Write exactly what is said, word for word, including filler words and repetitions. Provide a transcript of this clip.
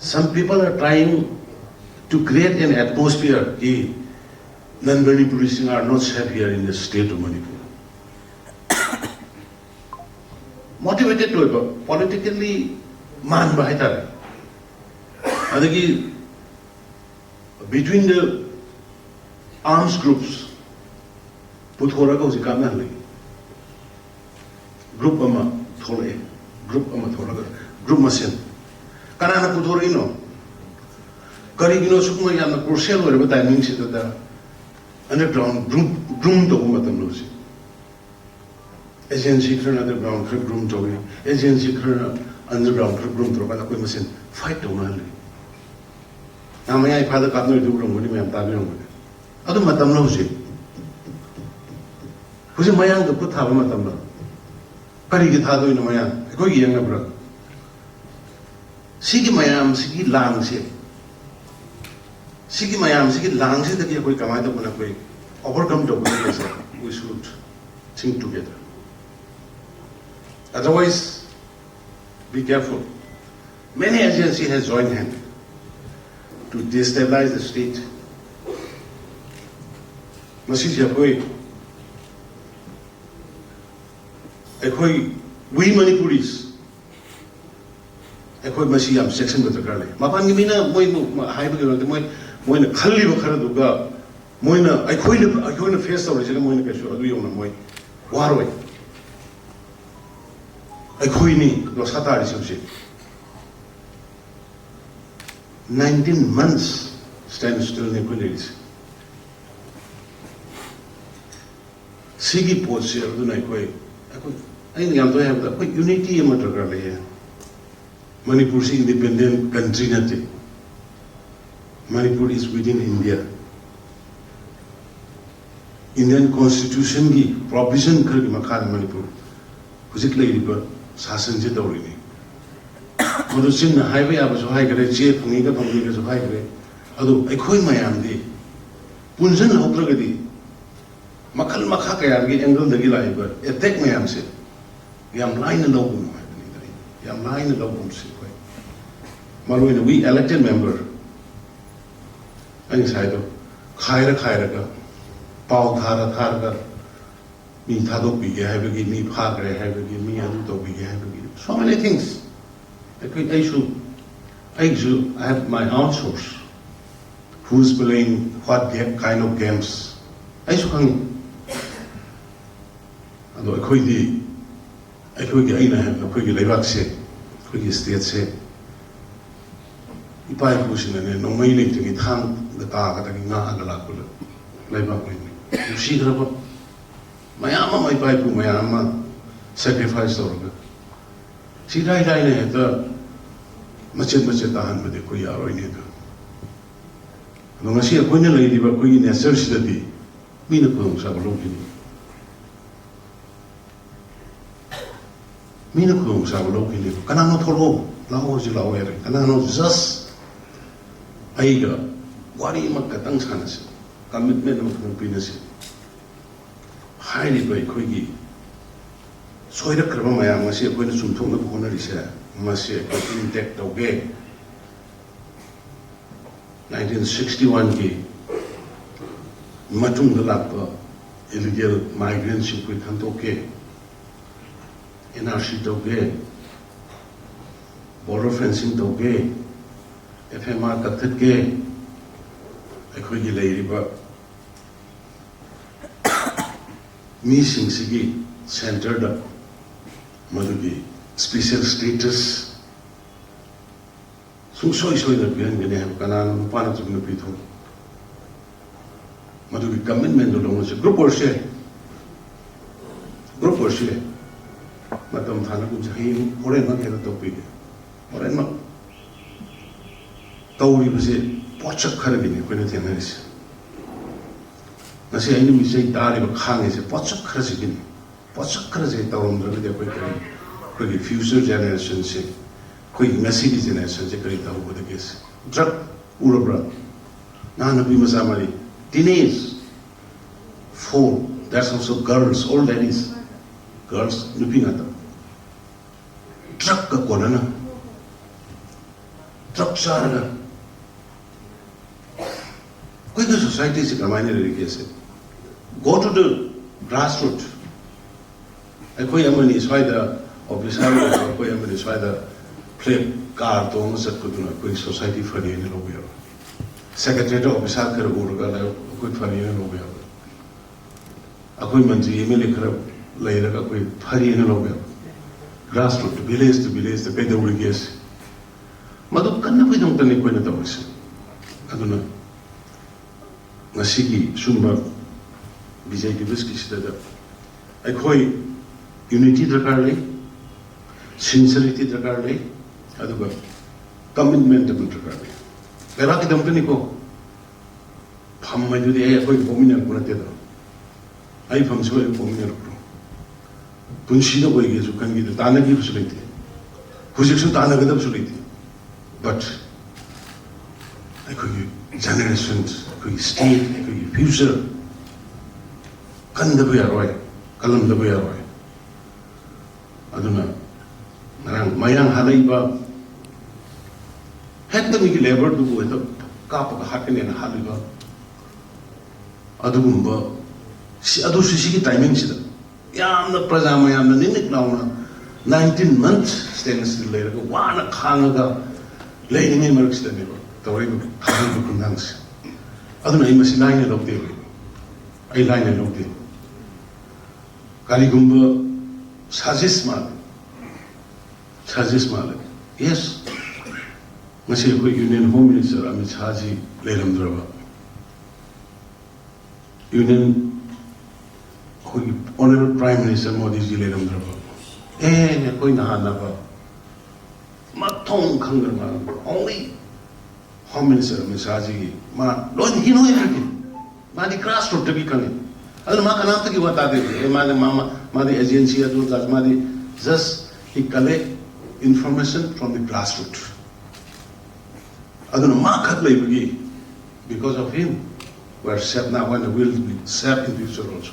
Some people are trying to create an atmosphere that non-Manipuris are not safe here in the state of Manipur. Motivated ꯑꯣꯏꯕ, politically ꯃꯥꯟꯕ ꯍꯥꯏꯇꯥꯔꯦ꯫ ꯑꯗꯒꯤ between the arms groups ꯄꯨꯊꯣꯔꯒ ꯍꯧꯖꯤꯛ ꯀꯥꯞꯅꯍꯜꯂꯤ꯫ Group ꯑꯃ ꯊꯣꯛꯂꯛꯑꯦ, group ꯑꯃ ꯊꯣꯛꯂꯒ group ꯃꯁꯦꯟ꯫ ꯀꯅꯥꯅ ꯄꯨꯊꯣꯔꯛꯏꯅꯣ? ꯀꯔꯤꯒꯤꯅꯣ ꯁꯨꯒꯨꯝꯕ ꯌꯥꯝꯅ crucial ꯑꯣꯏꯔꯕ timing ꯁꯤꯗ underground group groom ꯇꯧꯕ ꯃꯇꯝꯗ ꯍꯧꯖꯤꯛ agency ꯈꯔꯅ underground ꯈꯔ groom ꯇꯧꯏ, agency ꯈꯔꯅ underground ꯈꯔ groom ꯇꯧꯔꯀꯥꯟꯗ ꯑꯩꯈꯣꯏ ꯃꯁꯦꯟ fight ꯇꯧꯅꯍꯜꯂꯤ꯫ ꯅꯍꯥꯟ ꯃꯌꯥꯏ ꯏꯝꯐꯥꯜꯗ ꯀꯥꯞꯅꯔꯤꯗꯨ ꯎꯔꯝꯒꯅꯤ, ꯃꯌꯥꯝ ꯇꯥꯕꯤꯔꯝꯒꯅꯤ꯫ ꯑꯗꯨ ꯃꯇꯝꯂ ꯍꯧꯖꯤꯛ? ꯍꯧꯖꯤꯛ ꯃꯌꯥꯡꯗ ꯈꯨꯠ ꯊꯥꯕ ꯃꯇꯝꯂ? ꯀꯔꯤꯒꯤ ꯊꯥꯗꯣꯏꯅꯣ ꯃꯌꯥꯡ? ꯑꯩꯈꯣꯏꯒꯤ ꯌꯦꯡꯅꯕ꯭ꯔꯥ? ꯁꯤꯒꯤ ꯃꯌꯥꯝꯁꯤꯒꯤ ꯂꯥꯡꯁꯦ, ꯁꯤꯒꯤ ꯃꯌꯥꯝꯁꯤꯒꯤ ꯂꯥꯡꯁꯤꯗꯒꯤ ꯑꯩꯈꯣꯏ ꯀꯃꯥꯏꯅ ꯇꯧꯕꯅ ꯑꯩꯈꯣꯏ overcome ꯇꯧꯒꯗꯒꯦꯁꯦ, we should think together. Otherwise, be careful. Many agency has joined hand to destabilize the state. ꯃꯁꯤꯁꯦ ꯑꯩꯈꯣꯏ, ꯑꯩꯈꯣꯏ, we Manipuris, ꯑꯩꯈꯣꯏ ꯃꯁꯤ ꯌꯥꯝ ꯆꯦꯛꯁꯤꯟꯕ ꯗꯔꯀꯥꯔ ꯂꯩ꯫ ꯃꯄꯥꯟꯒꯤ ꯃꯤꯅ ꯃꯣꯏ ꯍꯥꯏꯕꯒꯤ ꯅꯠꯇꯦ, ꯃꯣꯏ, ꯃꯣꯏꯅ ꯈꯜꯂꯤꯕ ꯈꯔꯗꯨꯒ ꯃꯣꯏꯅ, ꯑꯩꯈꯣꯏꯅ, ꯑꯩꯈꯣꯏꯅ face ꯇꯧꯔꯤꯁꯤꯒ ꯃꯣꯏꯅ ꯀꯩꯁꯨ ꯑꯗꯨ ꯌꯧꯅ ꯃꯣꯏ ꯋꯥꯔꯣꯏ꯫ ꯑꯩꯈꯣꯏꯅꯤ ꯗꯣꯁꯥ ꯇꯥꯔꯤꯁꯦ ꯍꯧꯖꯤꯛ꯫ Nineteen months stand still ꯅꯤ ꯑꯩꯈꯣꯏ ꯂꯩꯔꯤꯁꯦ꯫ ꯁꯤꯒꯤ ꯄꯣꯠꯁꯦ ꯑꯗꯨꯅ ꯑꯩꯈꯣꯏ, ꯑꯩꯈꯣꯏ, ꯑꯩꯅ ꯌꯥꯝ ꯇꯣꯏꯅ ꯍꯥꯏꯕꯗ ꯑꯩꯈꯣꯏ unity ꯑꯃ ꯗꯔꯀꯥꯔ ꯂꯩꯌꯦ꯫ ꯃꯅꯤꯄꯨꯔꯁꯤ independent country ꯅꯠꯇꯦ꯫ Manipur is within India. Indian Constitution ꯒꯤ provision ꯈꯔꯒꯤ ꯃꯈꯥꯗ ꯃꯅꯤꯄꯨꯔ ꯍꯧꯖꯤꯛ ꯂꯩꯔꯤꯕ ꯁꯥꯁꯟꯁꯦ ꯇꯧꯔꯤꯅꯤ꯫ ꯃꯗꯨ ꯆꯤꯟꯅ ꯍꯥꯏꯕ ꯌꯥꯕꯁꯨ ꯍꯥꯏꯈ꯭ꯔꯦ, ꯆꯦ ꯐꯪꯉꯤꯒ ꯐꯪꯗꯦꯒꯁꯨ ꯍꯥꯏꯈ꯭ꯔꯦ꯫ ꯑꯗꯨ ꯑꯩꯈꯣꯏ ꯃꯌꯥꯝꯗꯤ ꯄꯨꯟꯁꯤꯟꯍꯧꯗ꯭ꯔꯒꯗꯤ ꯃꯈꯜ ꯃꯈꯥ ꯀꯌꯥꯗꯒꯤ angle ꯗꯒꯤ ꯂꯥꯛꯏꯕ attack ꯃꯌꯥꯝꯁꯦ ꯌꯥꯝ ꯂꯥꯏꯅ ꯂꯧꯒꯅꯨ ꯍꯥꯏꯕꯅꯤꯗ ꯑꯩ꯫ ꯌꯥꯝ ꯂꯥꯏꯅ ꯂꯧꯒꯨꯝꯁꯤ ꯑꯩꯈꯣꯏ꯫ ꯃꯔꯨꯑꯣꯏꯅ we elected member, ꯑꯩ ꯉꯁꯥꯏꯗꯣ ꯈꯥꯏꯔ ꯈꯥꯏꯔꯒ, ꯄꯥꯎ ꯊꯥꯔ ꯊꯥꯔꯒ, ꯃꯤ ꯊꯥꯗꯣꯛꯄꯤꯒꯦ ꯍꯥꯏꯕꯒꯤ, ꯃꯤ ꯐꯥꯈ꯭ꯔꯦ ꯍꯥꯏꯕꯒꯤ, ꯃꯤ ꯑꯗꯨ ꯇꯧꯕꯤꯒꯦ ꯍꯥꯏꯕꯒꯤ, so many things. ꯑꯩꯈꯣꯏ ꯑꯩꯁꯨ ꯑꯩꯒꯤꯁꯨ I have my own source who is playing what kind of games. ꯑꯩꯁꯨ ꯈꯪꯉꯤ. ꯑꯗꯣ ꯑꯩꯈꯣꯏꯗꯤ, ꯑꯩꯈꯣꯏꯒꯤ ꯑꯩꯅ ꯍꯥꯏꯕ ꯑꯩꯈꯣꯏꯒꯤ ꯂꯩꯕꯥꯛꯁꯦ, ꯑꯩꯈꯣꯏꯒꯤ stateꯁꯦ, ꯏꯄꯥ ꯏꯄꯨꯁꯤꯡꯅꯅꯦ ꯅꯣꯡꯃꯩ ꯂꯩꯇ꯭ꯔꯤꯉꯩ ꯊꯥꯡꯒ ꯇꯥꯒꯗꯒꯤ ꯉꯥꯛꯑꯒ ꯂꯥꯛꯄ ꯂꯩꯕꯥꯛꯅꯤ꯫ ꯅꯨꯡꯁꯤꯈ꯭ꯔꯕ ꯃꯌꯥꯝ ꯑꯃ, ꯏꯄꯥ ꯏꯄꯨ ꯃꯌꯥꯝ ꯑꯃ sacrifice ꯇꯧꯔꯒ, ꯁꯤ ꯏꯔꯥꯏ ꯂꯥꯏꯅ ꯍꯦꯛꯇ ꯃꯆꯦꯠ ꯃꯆꯦꯠ ꯇꯥꯍꯟꯕꯗꯤ ꯑꯩꯈꯣꯏ ꯌꯥꯔꯣꯏꯅꯦ꯫ ꯑꯗꯣ, ꯑꯗꯣ ꯉꯁꯤ ꯑꯩꯈꯣꯏꯅ ꯂꯩꯔꯤꯕ ꯑꯩꯈꯣꯏꯒꯤ natureꯁꯤꯗꯗꯤ ꯃꯤꯅ ꯈꯨꯗꯣꯡꯆꯥꯕ ꯂꯧꯈꯤꯅꯤ꯫ ꯃꯤꯅ ꯈꯨꯗꯣꯡꯆꯥꯕ ꯂꯧꯈꯤꯅꯦꯕ꯫ ꯀꯅꯥꯅꯣ ꯊꯣꯛꯂꯛꯑꯣ, ꯂꯥꯛꯑꯣ, ꯍꯧꯖꯤꯛ ꯂꯥꯛꯑꯣ ꯌꯥꯔꯦ꯫ ꯀꯅꯥꯅꯣ just ꯑꯩꯒ ꯋꯥꯔꯤ ꯑꯃꯈꯛꯇꯪ ꯁꯥꯟꯅꯁꯤ, commitment ꯑꯃꯈꯛꯇꯪ ꯄꯤꯅꯁꯤ꯫ ꯍꯥꯏꯔꯤꯕ ꯑꯩꯈꯣꯏꯒꯤ ꯁꯣꯏꯔꯛꯈ꯭ꯔꯕ ꯃꯌꯥꯝ ꯑꯁꯤ ꯑꯩꯈꯣꯏꯅ ꯆꯨꯝꯊꯣꯛꯅꯕ ꯍꯣꯠꯅꯔꯤꯁꯦ, ꯃꯁꯤ ꯑꯩꯈꯣꯏ intact ꯇꯧꯒꯦ꯫ Nineteen sixty oneꯒꯤ ꯃꯇꯨꯡꯗ ꯂꯥꯛꯄ illegal migrantꯁꯤꯡ ꯑꯩꯈꯣꯏ ꯈꯟꯗꯣꯛꯀꯦ, NRC ꯇꯧꯒꯦ, border fencing ꯇꯧꯒꯦ, FMR ꯀꯛꯊꯠꯀꯦ, ꯑꯩꯈꯣꯏꯒꯤ ꯂꯩꯔꯤꯕ ꯃꯤꯁꯤꯡꯁꯤꯒꯤ centreꯗ ꯃꯗꯨꯒꯤ special status ꯁꯨꯡꯁꯣꯏ ꯁꯣꯏꯗꯅ ꯄꯤꯍꯟꯒꯅꯤ ꯍꯥꯏꯕ ꯀꯅꯥꯅꯣ ꯅꯨꯄꯥ ꯅꯠꯇ꯭ꯔꯒ ꯅꯨꯄꯤ ꯊꯣꯛꯏ? ꯃꯗꯨꯒꯤ commitmentꯗꯨ ꯂꯧꯅꯁꯤ꯫ Group ꯑꯣꯏꯔꯁꯨ ꯌꯥꯏ, group ꯑꯣꯏꯔꯁꯨ ꯌꯥꯏ꯫ ꯃꯇꯝ ꯊꯥꯅꯒꯨꯝꯁꯤ꯫ ꯍꯌꯦꯡ ꯍꯣꯔꯦꯟꯃꯛ ꯍꯦꯛꯇ ꯇꯧꯕꯤꯒꯦ꯫ ꯍꯣꯔꯦꯟꯃꯛ ꯇꯧꯔꯤꯕꯁꯦ ꯄꯣꯠꯁꯛ ꯈꯔꯒꯤꯅꯤ ꯑꯩꯈꯣꯏꯅ ꯊꯦꯡꯅꯔꯤꯁꯦ꯫ ꯉꯁꯤ ꯑꯩꯅ ꯃꯤꯆꯩ ꯇꯥꯔꯤꯕ ꯈꯥꯡꯉꯤꯁꯦ ꯄꯣꯠꯁꯛ ꯈꯔꯁꯤꯒꯤꯅꯤ꯫ ꯄꯣꯠꯁꯛ ꯈꯔꯁꯦ ꯇꯧꯔꯝꯗ꯭ꯔꯒꯗꯤ ꯑꯩꯈꯣꯏ ꯀꯔꯤ, ꯑꯩꯈꯣꯏꯒꯤ future generationꯁꯦ, ꯑꯩꯈꯣꯏꯒꯤ ꯉꯁꯤꯒꯤ generationꯁꯦ ꯀꯔꯤ ꯇꯧꯒꯗꯒꯦ? Drug ꯎꯔꯕ꯭ꯔꯥ? ꯅꯍꯥ ꯅꯨꯄꯤ ꯃꯆꯥ ꯃꯔꯤ, teenage, four, that's also girls, all that is girls, ꯅꯨꯄꯤ ꯉꯥꯛꯇ꯫ Drugꯀ ꯀꯣꯟꯅꯅ ꯆꯞ ꯆꯥꯔꯒ ꯑꯩꯈꯣꯏꯒꯤ ꯁꯣꯁꯥꯏꯇꯤꯁꯤ ꯀꯃꯥꯏꯅ ꯂꯩꯔꯤꯒꯦꯁꯦ, go to the grassroot. ꯑꯩꯈꯣꯏ ꯑꯃꯅꯤ ꯁ꯭ꯋꯥꯏꯗ ꯑꯣꯐꯤꯁꯥꯔ ꯑꯣꯏꯕ, ꯑꯩꯈꯣꯏ ꯑꯃꯅꯤ ꯁ꯭ꯋꯥꯏꯗ ꯐ꯭ꯂꯦꯛ ꯀꯥꯔ ꯇꯣꯡꯉ ꯆꯠꯄꯗꯨꯅ ꯑꯩꯈꯣꯏ ꯁꯣꯁꯥꯏꯇꯤ ꯐꯔꯦꯅ ꯂꯧꯕ ꯌꯥꯕ? ꯁꯦꯀ꯭ꯔꯦꯇꯔꯤꯌꯦꯠꯇ ꯑꯣꯐꯤꯁꯥꯔ ꯈꯔ ꯎꯔꯒ ꯑꯩꯈꯣꯏ ꯐꯔꯦꯅ ꯂꯧꯕ ꯌꯥꯕ? ꯑꯩꯈꯣꯏ ꯃꯟꯇ꯭ꯔꯤ ꯑꯦꯝ ꯑꯦꯜ ꯑꯦ ꯈꯔ ꯂꯩꯔꯒ ꯑꯩꯈꯣꯏ ꯐꯔꯦꯅ ꯂꯧꯕ ꯌꯥꯕ? Grassroot, village to village ꯇ ꯀꯩꯗꯧꯔꯤꯒꯦ? ꯃꯗꯨ ꯀꯟꯅꯕꯒꯤꯗꯃꯛꯇꯅꯤ ꯑꯩꯈꯣꯏꯅ ꯇꯧꯔꯤꯁꯦ꯫ ꯑꯗꯨꯅ ꯉꯁꯤꯒꯤ ꯁꯨꯝꯕ ꯕꯤꯖꯩ ꯗꯤꯕꯁꯀꯤꯁꯤꯗ ꯑꯩꯈꯣꯏ ꯌꯨꯅꯤꯇꯤ ꯗꯔꯀꯥꯔ ꯂꯩ, ꯁꯤꯟꯁꯔꯤꯇꯤ ꯗꯔꯀꯥꯔ ꯂꯩ, ꯑꯗꯨꯒ ꯀꯃꯤꯠꯃꯦꯟꯠ ꯑꯃ ꯗꯔꯀꯥꯔ ꯂꯩ꯫ ꯂꯩꯕꯥꯛꯀꯤꯗꯃꯛꯇꯅꯤꯀꯣ꯫ ꯐꯝ ꯍꯥꯏꯗꯨꯗꯤ ꯑꯩ ꯑꯩꯈꯣꯏ ꯄꯣꯛꯃꯤꯟꯅꯔꯛꯄ ꯅꯠꯇꯦꯗꯣ꯫ ꯑꯩ ꯐꯝꯁꯨ ꯑꯩ ꯄꯣꯛꯃꯤꯟꯅꯔꯛꯄ꯭ꯔꯣ? ꯄꯨꯟꯁꯤꯗ ꯑꯣꯏꯒꯦꯁꯨ ꯈꯟꯈꯤꯗꯦ, ꯇꯥꯟꯅꯈꯤꯕꯁꯨ ꯂꯩꯇꯦ, ꯍꯧꯖꯤꯛꯁꯨ ꯇꯥꯟꯅꯒꯗꯕꯁꯨ ꯂꯩꯇꯦ꯫ But ꯑꯩꯈꯣꯏꯒꯤ ꯖꯦꯅꯦꯔꯦꯁꯟ, ꯑꯩꯈꯣꯏꯒꯤ ꯁ꯭ꯇꯦꯠ, ꯑꯩꯈꯣꯏꯒꯤ ꯐ꯭ꯌꯨꯆꯔ ꯀꯟꯗꯕ ꯌꯥꯔꯣꯏ, ꯀꯜꯂꯝꯗꯕ ꯌꯥꯔꯣꯏ꯫ ꯑꯗꯨꯅ ꯉꯔꯥꯡ ꯃꯌꯥꯡ ꯍꯥꯠꯂꯛꯏꯕ, ꯍꯦꯛꯇ ꯃꯤꯒꯤ ꯂꯦꯕꯔꯗꯨꯕꯨ ꯍꯦꯛꯇ ꯀꯥꯞꯄꯒ ꯍꯥꯠꯀꯅꯦꯅ ꯍꯥꯠꯂꯤꯕ, ꯑꯗꯨꯒꯨꯝꯕ ꯁꯤ-, ꯑꯗꯨ ꯁꯤ-, ꯁꯤꯒꯤ ꯇꯥꯏꯃꯤꯡꯁꯤꯗ ꯌꯥꯝꯅ ꯄ꯭ꯔꯖꯥ ꯃꯌꯥꯝꯅ ꯅꯤꯛ ꯅꯤꯛ ꯂꯥꯎꯅ ꯅꯥꯏꯟꯇꯤꯟ ꯃꯟꯊ ꯁ꯭ꯇꯦꯟꯂꯦꯁ ꯁ꯭ꯇꯤꯜ ꯂꯩꯔꯒ ꯋꯥꯅ ꯈꯥꯡꯉꯒ ꯂꯩꯔꯤꯉꯩ ꯃꯔꯛꯁꯤꯗꯅꯦꯕ ꯇꯧꯔꯛꯏꯕ ꯊꯥꯔꯛꯏꯕ ꯈꯨꯟꯗꯥꯡꯁꯦ꯫ ꯑꯗꯨꯅ ꯑꯩ ꯃꯁꯤ ꯂꯥꯏꯅ ꯂꯧꯗꯦꯕ, ꯑꯩ ꯂꯥꯏꯅ ꯂꯧꯗꯦ꯫ ꯀꯔꯤꯒꯨꯝꯕ ꯁꯥꯖꯤꯁ ꯃꯥꯜꯂꯦ, ꯁꯥꯖꯤꯁ ꯃꯥꯜꯂꯦ꯫ ꯌꯦꯁ, ꯉꯁꯤ ꯑꯩꯈꯣꯏ ꯌꯨꯅꯤꯌꯟ ꯍꯣꯝ ꯃꯤꯅꯤꯁꯇꯔ ꯑꯃꯤꯠ ꯁꯥꯍꯖꯤ ꯂꯩꯔꯝꯗ꯭ꯔꯕ, ꯌꯨꯅꯤꯌꯟ ꯑꯩꯈꯣꯏꯒꯤ ꯑꯣꯅꯔꯦꯕꯜ ꯄ꯭ꯔꯥꯏꯝ ꯃꯤꯅꯤꯁꯇꯔ ꯃꯣꯗꯤꯖꯤ ꯂꯩꯔꯝꯗ꯭ꯔꯕ, ꯑꯦ, ꯑꯩꯈꯣꯏ ꯅꯍꯥꯟꯅꯕ ꯃꯊꯣꯡ ꯈꯪꯗ꯭ꯔꯕ, only ꯍꯣꯝ ꯃꯤꯅꯤꯁꯇꯔ ꯑꯃꯤꯠ ꯁꯥꯍꯖꯤꯒꯤ ꯃꯥ ꯂꯣꯏꯅ, he know everything꯫ ꯃꯥꯗꯤ ꯒ꯭ꯔꯥꯁ ꯔꯨꯠꯇꯒꯤ ꯈꯪꯉꯤ꯫ ꯑꯗꯨꯅ ꯃꯥ ꯀꯅꯥꯝꯇꯒꯤ ꯋꯥ ꯇꯥꯗꯦ꯫ ꯑꯦ, ꯃꯥꯗꯤ, ꯃꯥ, ꯃꯥ, ꯃꯥꯗꯤ ꯑꯦꯖꯦꯟꯁꯤ ꯑꯗꯨ ꯑꯗꯥ, ꯃꯥꯗꯤ just he collect information from the grassroot꯫ ꯑꯗꯨꯅ ꯃꯥ ꯈꯛ ꯂꯩꯕꯒꯤ, because of him, we are safe now and will be safe in future also꯫